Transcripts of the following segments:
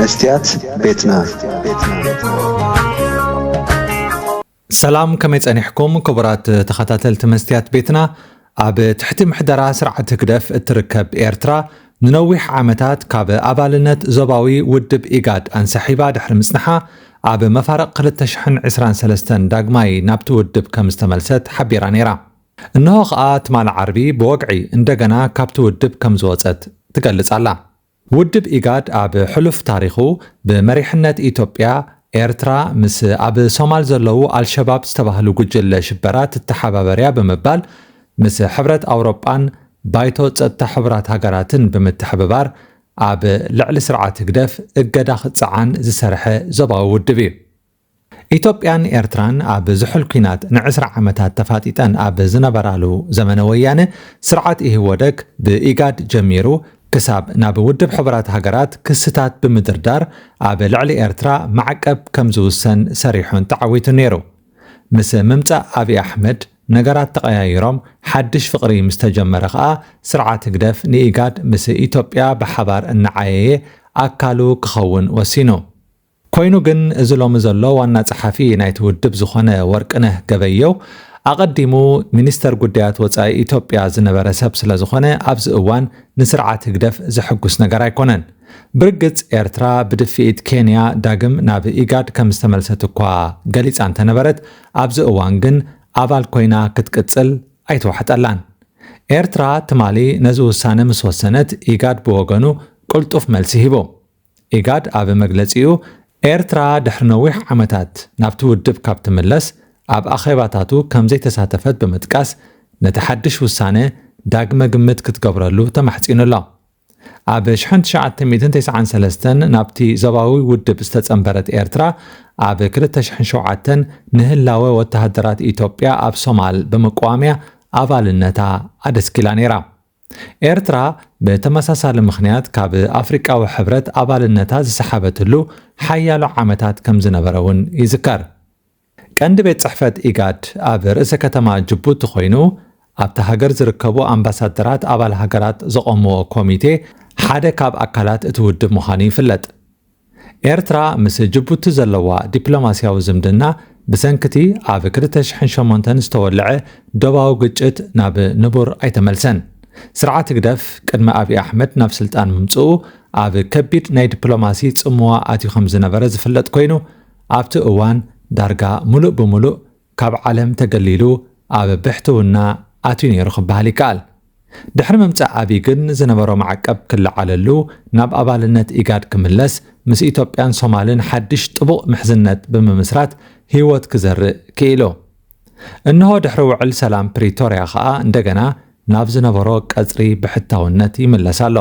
መስትያት ቤትና። ሰላም፣ ከመይ ጸኒሕኩም ክቡራት ተኸታተልቲ መስትያት ቤትና? ኣብ ትሕቲ ምሕደራ ስርዓት ህግደፍ እትርከብ ኤርትራ፣ ንነዊሕ ዓመታት ካብ ኣባልነት ዞባዊ ውድብ ኢጋድ ኣንሳሒባ ድሕሪ ምጽንሓ፣ ኣብ መፋርቕ ክልተ ሽሕን ዕስራን ሰለስተን ዳግማይ ናብቲ ውድብ ከም ዝተመልሰት ሓቢራ ነይራ። እንሆ ኸኣ ትማሊ ዓርቢ ብወግዒ እንደገና ካብቲ ውድብ ከም ዝወጸት ትገልጽ ኣላ። ውድብ ኢጋድ ኣብ ሕሉፍ ታሪኹ ብመሪሕነት ኢትዮጵያ፣ ኤርትራ ምስ ኣብ ሶማል ዘለዉ ኣልሸባብ ዝተባህሉ ጉጅለ ሽበራ ትተሓባበርያ ብምባል፣ ምስ ሕብረት ኣውሮጳን ባይቶ ጸጥታ ሕቡራት ሃገራትን ብምትሕብባር፣ ኣብ ልዕሊ ስርዓት ህግደፍ እገዳ ክጸዓን ዝሰርሐ ዞባዊ ውድብ እዩ። ኢትዮጵያን ኤርትራን ኣብ ዝሑል ኲናት ንዕስራ ዓመታት ተፋጢጠን ኣብ ዝነበራሉ ዘመነ ወያነ፣ ስርዓት ኢህወደግ ብኢጋድ ጀሚሩ ክሳብ ናብ ውድብ ሕቡራት ሃገራት ክስታት ብምድርዳር፣ ኣብ ልዕሊ ኤርትራ ማዕቀብ ከም ዝውሰን ሰሪሑን ተዓዊቱን ነይሩ። ምስ ምምጻእ ኣብይ ኣሕመድ፣ ነገራት ተቐያይሮም፣ ሓድሽ ፍቕሪ ምስ ተጀመረ ኸኣ፣ ስርዓት ህግደፍ ንኢጋድ ምስ ኢትዮጵያ ብሓባር እናዓየየ ኣካሉ ክኸውን ወሲኑ። ኮይኑ ግን፣ እዚ ሎሚ ዘሎ ዋና ጸሓፊ ናይቲ ውድብ ዝኾነ ወርቅነህ ገበየው፣ ኣቐዲሙ ሚኒስተር ጉዳያት ወጻኢ ኢትዮጵያ ዝነበረ ሰብ ስለ ዝኾነ፣ ኣብዚ እዋን ንስርዓት ህግደፍ ዘሐጉስ ነገር ኣይኮነን። ብርግጽ፣ ኤርትራ ብድፍኢት ኬንያ ዳግም ናብ ኢጋድ ከም ዝተመልሰት እኳ ገሊጻ እንተነበረት፣ ኣብዚ እዋን ግን ኣባል ኮይና ክትቅጽል ኣይተዋሕጠላን። ኤርትራ ትማሊ ነዚ ውሳነ ምስ ወሰነት፣ ኢጋድ ብወገኑ ቅልጡፍ መልሲ ሂቡ። ኢጋድ ኣብ መግለጺኡ፣ ኤርትራ ድሕሪ ነዊሕ ዓመታት ናብቲ ውድብ ካብ ትምለስ፣ ኣብ ኣኼባታቱ ከም ዘይተሳተፈት ብምጥቃስ፣ ነቲ ሓድሽ ውሳነ ዳግመ ግምት ክትገብረሉ ተማሕጺኑ ኣሎ። ኣብ ሽሕን ትሽዓተ ሚእትን ተስዓን ሰለስተን ናብቲ ዞባዊ ውድብ ዝተጸንበረት ኤርትራ፣ ኣብ ክልተ ሽሕን ሸውዓተን ንህላወ ወተሃደራት ኢትዮጵያ ኣብ ሶማል ብምቅዋምያ ኣባልነታ ኣደስኪላ ነይራ። ኤርትራ ብተመሳሳሊ ምኽንያት ካብ ኣፍሪቃዊ ሕብረት ኣባልነታ ዝሰሓበትሉ ሓያሎ ዓመታት ከም ዝነበረ እውን ይዝከር። ቀንዲ ቤት ጽሕፈት ኢጋድ ኣብ ርእሰ ከተማ ጅቡቲ ኮይኑ፣ ኣብታ ሃገር ዝርከቡ ኣምባሳደራት ኣባል ሃገራት ዘቖምዎ ኮሚቴ ሓደ ካብ ኣካላት እቲ ውድብ ምዃኑ ይፍለጥ። ኤርትራ ምስ ጅቡቲ ዘለዋ ዲፕሎማስያዊ ዝምድና ብሰንክቲ ኣብ ክልተ ሽሕን ሸሞንተን ዝተወልዐ ዶባዊ ግጭት ናብ ንቡር ኣይተመልሰን። ስርዓት ህግደፍ ቅድሚ ኣብይ ኣሕመድ ናብ ስልጣን ምምጽኡ ኣብ ከቢድ ናይ ዲፕሎማሲ ጽምዋ ኣትዩ ከም ዝነበረ ዝፍለጥ ኮይኑ፣ ኣብቲ እዋን ዳርጋ ምሉእ ብምሉእ ካብ ዓለም ተገሊሉ ኣብ ብሕትውና ኣትዩ ነይሩ ክበሃል ይከኣል። ድሕሪ ምምጻእ ኣብይ ግን ዝነበሮ ማዕቀብ ክለዓለሉ፣ ናብ ኣባልነት ኢጋድ ክምለስ፣ ምስ ኢትዮጵያን ሶማልን ሓድሽ ጥቡቕ ምሕዝነት ብምምስራት ህይወት ክዘርእ ክኢሉ። እንሆ ድሕሪ ውዕል ሰላም ፕሪቶርያ ኸኣ እንደገና ናብ ዝነበሮ ቀጽሪ ብሕታውነት ይምለስ ኣሎ።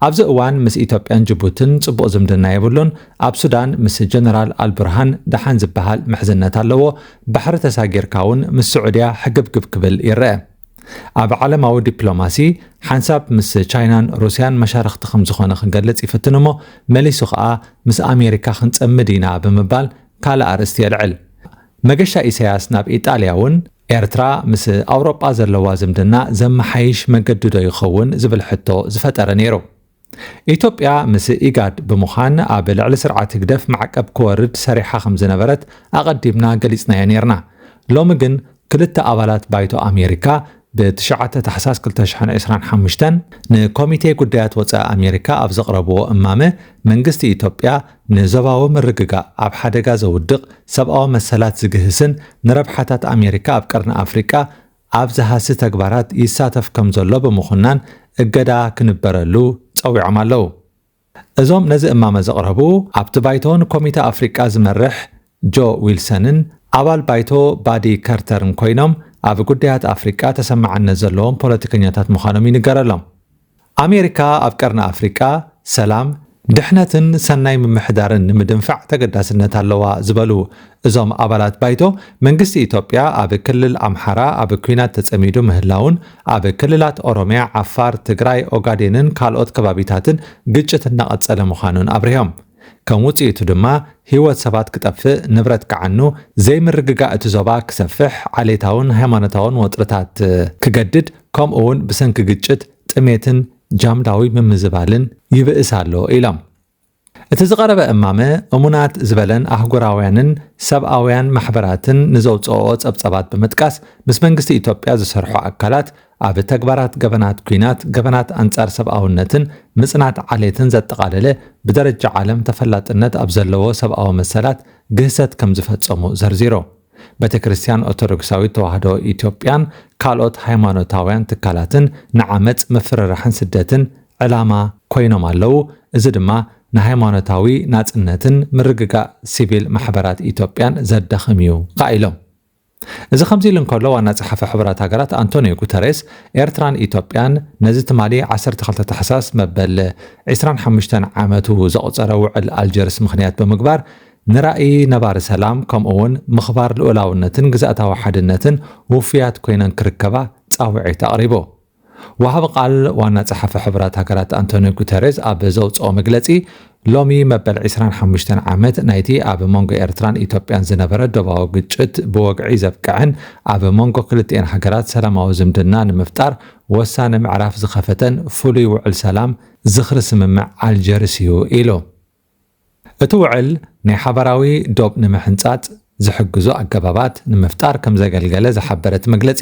ኣብዚ እዋን ምስ ኢትዮጵያን ጅቡትን ጽቡቕ ዝምድና የብሉን። ኣብ ሱዳን ምስ ጀነራል ኣልቡርሃን ደሓን ዝበሃል ምሕዝነት ኣለዎ። ባሕሪ ተሳጊርካ እውን ምስ ስዑድያ ሕግብግብ ክብል ይረአ። ኣብ ዓለማዊ ዲፕሎማሲ ሓንሳብ ምስ ቻይናን ሩስያን መሻርኽቲ ከም ዝኾነ ክገልጽ ይፍትን እሞ፣ መሊሱ ኸኣ ምስ ኣሜሪካ ክንጸምድ ኢና ብምባል ካልእ ኣርእስቲ የልዕል። መገሻ ኢሳያስ ናብ ኢጣልያ እውን ኤርትራ ምስ ኣውሮጳ ዘለዋ ዝምድና ዘመሓይሽ መገዲ ዶ ይኸውን ዝብል ሕቶ ዝፈጠረ ነይሩ። ኢትዮጵያ ምስ ኢጋድ ብምዃን ኣብ ልዕሊ ስርዓት ህግደፍ ማዕቀብ ክወርድ ሰሪሓ ከም ዝነበረት ኣቐዲምና ገሊጽናዮ ነይርና። ሎሚ ግን ክልተ ኣባላት ባይቶ ኣሜሪካ ብትሽዓተ ታሕሳስ ክልተ ሽሕን ዕስራን ሓሙሽተን ንኮሚቴ ጉዳያት ወጻኢ ኣሜሪካ ኣብ ዘቕረብዎ እማመ፣ መንግስቲ ኢትዮጵያ ንዞባዊ ምርግጋእ ኣብ ሓደጋ ዘውድቕ፣ ሰብኣዊ መሰላት ዝግህስን ንረብሓታት ኣሜሪካ ኣብ ቀርኒ ኣፍሪቃ ኣብ ዝሃሲ ተግባራት ይሳተፍ ከም ዘሎ ብምኹናን እገዳ ክንበረሉ ጸዊዖም ኣለዉ። እዞም ነዚ እማመ ዘቕረቡ፣ ኣብቲ ባይቶ ንኮሚተ ኣፍሪቃ ዝመርሕ ጆ ዊልሰንን ኣባል ባይቶ ባዲ ከርተርን ኮይኖም፣ ኣብ ጉዳያት ኣፍሪቃ ተሰማዕነት ዘለዎም ፖለቲከኛታት ምዃኖም ይንገረሎም። ኣሜሪካ ኣብ ቀርኒ ኣፍሪቃ ሰላም፣ ድሕነትን ሰናይ ምምሕዳርን ንምድንፋዕ ተገዳስነት ኣለዋ ዝበሉ እዞም ኣባላት ባይቶ፣ መንግስቲ ኢትዮጵያ ኣብ ክልል ኣምሓራ ኣብ ኲናት ተጸሚዱ ምህላውን፣ ኣብ ክልላት ኦሮምያ፣ ዓፋር፣ ትግራይ፣ ኦጋዴንን ካልኦት ከባቢታትን ግጭት እናቐጸለ ምዃኑን ኣብሪሆም። ከም ውጽኢቱ ድማ ህይወት ሰባት ክጠፍእ፣ ንብረት ክዓኑ፣ ዘይምርግጋእ እቲ ዞባ ክሰፍሕ፣ ዓሌታውን ሃይማኖታውን ወጥርታት ክገድድ፣ ከምኡ እውን ብሰንኪ ግጭት፣ ጥሜትን ጃምላዊ ምምዝባልን ይብእስ ኣሎ ኢሎም። እቲ ዝቐረበ እማመ፣ እሙናት ዝበለን ኣህጉራውያንን ሰብኣውያን ማሕበራትን ንዘውፅኦ ጸብጸባት ብምጥቃስ፣ ምስ መንግስቲ ኢትዮጵያ ዝሰርሑ ኣካላት ኣብ ተግባራት ገበናት ኲናት፣ ገበናት ኣንጻር ሰብኣውነትን ምጽናት ዓሌትን ዘጠቓለለ፣ ብደረጃ ዓለም ተፈላጥነት ኣብ ዘለዎ ሰብኣዊ መሰላት ግህሰት ከም ዝፈጸሙ ዘርዚሩ። ቤተ ክርስቲያን ኦርቶዶክሳዊት ተዋህዶ ኢትዮጵያን ካልኦት ሃይማኖታውያን ትካላትን ንዓመጽ፣ ምፍርራሕን ስደትን ዕላማ ኮይኖም ኣለዉ። እዚ ድማ ንሃይማኖታዊ ናጽነትን ምርግጋእ ሲቪል ማሕበራት ኢትዮጵያን ዘዳኽም እዩ ከኣ ኢሎም። እዚ ከምዚ ኢሉ እንከሎ፣ ዋና ጸሓፊ ሕቡራት ሃገራት ኣንቶኒዮ ጉተሬስ፣ ኤርትራን ኢትዮጵያን ነዚ ትማሊ ዓሰርተ ክልተ ታሕሳስ መበል ዕስራን ሓሙሽተን ዓመቱ ዘቑጸረ ውዕል ኣልጀርስ ምኽንያት ብምግባር፣ ንራእይ ነባሪ ሰላም፣ ከምኡ እውን ምኽባር ልኡላውነትን ግዝኣታዊ ሓድነትን ውፉያት ኮይነን ክርከባ ጻውዒት ኣቕሪቡ። ወሃቢ ቃል ዋና ጸሓፊ ሕቡራት ሃገራት ኣንቶኒዮ ጉተሬዝ ኣብ ዘውጽኦ መግለጺ፣ ሎሚ መበል ዕስራን ሓሙሽተን ዓመት ናይቲ ኣብ መንጎ ኤርትራን ኢትዮጵያን ዝነበረ ዶባዊ ግጭት ብወግዒ ዘብቅዐን፣ ኣብ መንጎ ክልቲኤን ሃገራት ሰላማዊ ዝምድና ንምፍጣር ወሳኒ ምዕራፍ ዝኸፈተን ፍሉይ ውዕል ሰላም ዝኽሪ ስምምዕ ኣልጀርስ እዩ ኢሉ። እቲ ውዕል ናይ ሓባራዊ ዶብ ንምሕንጻጽ ዝሕግዙ ኣገባባት ንምፍጣር ከም ዘገልገለ ዝሓበረ እቲ መግለጺ፣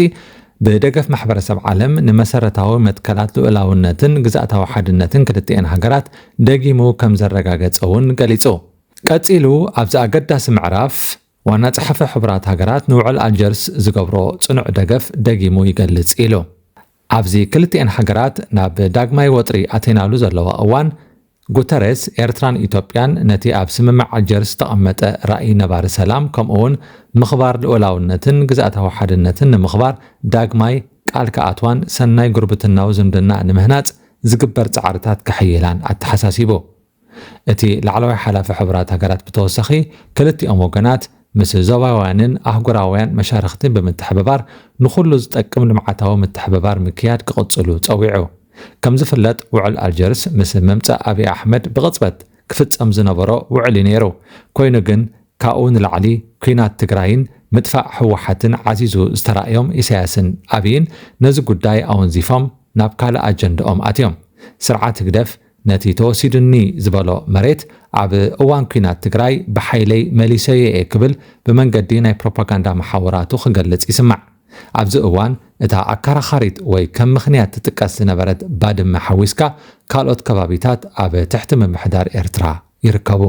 ብደገፍ ማሕበረሰብ ዓለም ንመሰረታዊ መትከላት ልኡላውነትን ግዝኣታዊ ሓድነትን ክልቲኤን ሃገራት ደጊሙ ከም ዘረጋገጸ እውን ገሊጹ። ቀጺሉ፣ ኣብዚ ኣገዳሲ ምዕራፍ ዋና ጸሓፊ ሕቡራት ሃገራት ንውዕል ኣልጀርስ ዝገብሮ ጽኑዕ ደገፍ ደጊሙ ይገልጽ ኢሉ። ኣብዚ ክልቲኤን ሃገራት ናብ ዳግማይ ወጥሪ ኣቴናሉ ዘለዋ እዋን፣ ጉተሬስ፣ ኤርትራን ኢትዮጵያን ነቲ ኣብ ስምምዕ ኣልጀርስ ዝተቐመጠ ራእይ ነባሪ ሰላም፣ ከምኡውን ምኽባር ልኡላውነትን ግዝኣታዊ ሓድነትን ንምኽባር ዳግማይ ቃል ክኣትዋን ሰናይ ጉርብትናዊ ዝምድና ንምህናጽ ዝግበር ጻዕርታት ከሐይላን ኣተሓሳሲቡ። እቲ ላዕለዋይ ሓላፊ ሕቡራት ሃገራት ብተወሳኺ፣ ክልቲኦም ወገናት ምስ ዞባውያንን ኣህጉራውያን መሻርኽትን ብምትሕብባር ንኹሉ ዝጠቅም ልምዓታዊ ምትሕብባር ምክያድ ክቕጽሉ ጸዊዑ። ከም ዝፍለጥ፣ ውዕል ኣልጀርስ ምስ ምምጻእ ኣብይ ኣሕመድ ብቕጽበት ክፍጸም ዝነበሮ ውዕል እዩ ነይሩ። ኮይኑ ግን፣ ካብኡ ንላዕሊ ኲናት ትግራይን ምጥፋእ ህወሓትን ዓዚዙ ዝተራእዮም ኢሳያስን ኣብይን፣ ነዚ ጉዳይ ኣወንዚፎም ናብ ካልእ ኣጀንዳኦም ኣትዮም። ስርዓት ህግደፍ ነቲ ተወሲዱኒ ዝበሎ መሬት ኣብ እዋን ኲናት ትግራይ ብሓይለይ መሊሰዮ እየ ክብል ብመንገዲ ናይ ፕሮፓጋንዳ መሓውራቱ ክገልጽ ይስማዕ። ኣብዚ እዋን እታ ኣከራኻሪት ወይ ከም ምኽንያት ትጥቀስ ዝነበረት ባድመ ሓዊስካ፣ ካልኦት ከባቢታት ኣብ ትሕቲ ምምሕዳር ኤርትራ ይርከቡ።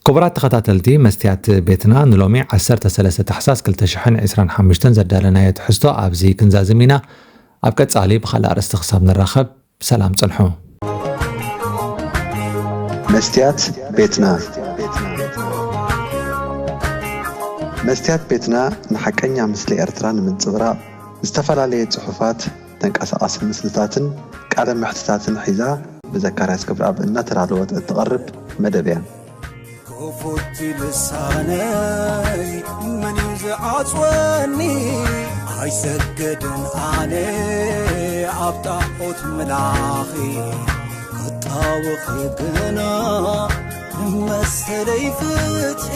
ክቡራት ተኸታተልቲ መስትያት ቤትና፣ ንሎሚ ዓሰርተ ሰለስተ ታሕሳስ ክልተ ሽሕን ዕስራን ሓሙሽተን ዘዳለናዮ ትሕዝቶ ኣብዚ ክንዛዝም ኢና። ኣብ ቀጻሊ ብኻልእ ኣርእስቲ ክሳብ ንራኸብ፣ ብሰላም ጽንሑ። መስትያት ቤትና። መስትያት ቤትና ንሓቀኛ ምስሊ ኤርትራ ንምንጽብራቕ፣ ዝተፈላለየ ጽሑፋት፣ ተንቀሳቓሲ ምስልታትን ቃለ መሕትታትን ሒዛ ብዘካርያስ ገብረኣብ እናተዳለወት እትቐርብ መደብ እያ። ክፉት ልሳነይ መን እዩ ዝዓጽወኒ? ኣይሰግድን ኣነ ኣብ ጣዖት ምላኺ፣ ክጣወኺ ግና መሰለይ ፍትሒ።